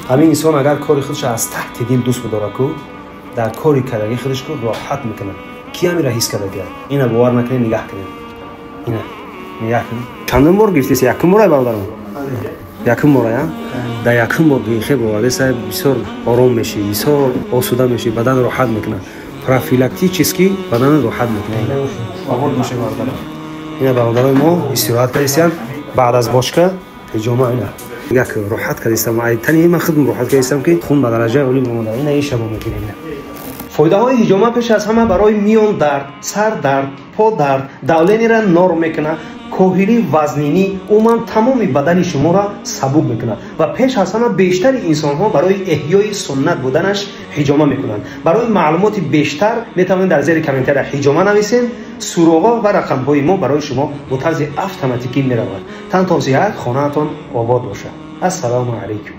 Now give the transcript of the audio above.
Ҳамин инсон агар кори худша аз таҳти дил дӯст бидорад ку, дар кори кардаги худаш ку роҳат мекунад. Ки ҳамира ҳис кардагия? Ина бовар накунед, нигаҳ кунед. Ина нигаҳ кунед. Чандум бор гирифтеси? Якум бора, бародарам? Якум бора, я? Дар якум бор хеб овардеса, бисёр ором мешӣ, бисёр осуда мешӣ, бадан роҳат мекунад. Профилактически бадан роҳат мекунад. Обод боше, бародарам. Ина бародарои мо истироҳат кардисиянд баъд аз бочка ҳиҷома. Ина як роҳат кардистам, тани ман худм роҳат кардистам, ки хун ба дараҷаи олӣ омода. Ина иша мо мегирем. Фоидаҳои ҳиҷома пеш аз ҳама барои миёндард, сардард, подард, давление ра норм мекунад, коҳилӣ, вазнинӣ, умуман тамоми бадани шуморо сабук мекунад. Ва пеш аз ҳама бештари инсонҳо барои эҳёи суннат буданаш ҳиҷома мекунанд. Барои маълумоти бештар метавонед дар зери комментария «ҳиҷома» нависед. Суроға ва рақамҳои мо барои шумо бо тарзи автоматикӣ меравад. Тантон сиҳат, хонаатон обод бошад. Ассалому алайкум.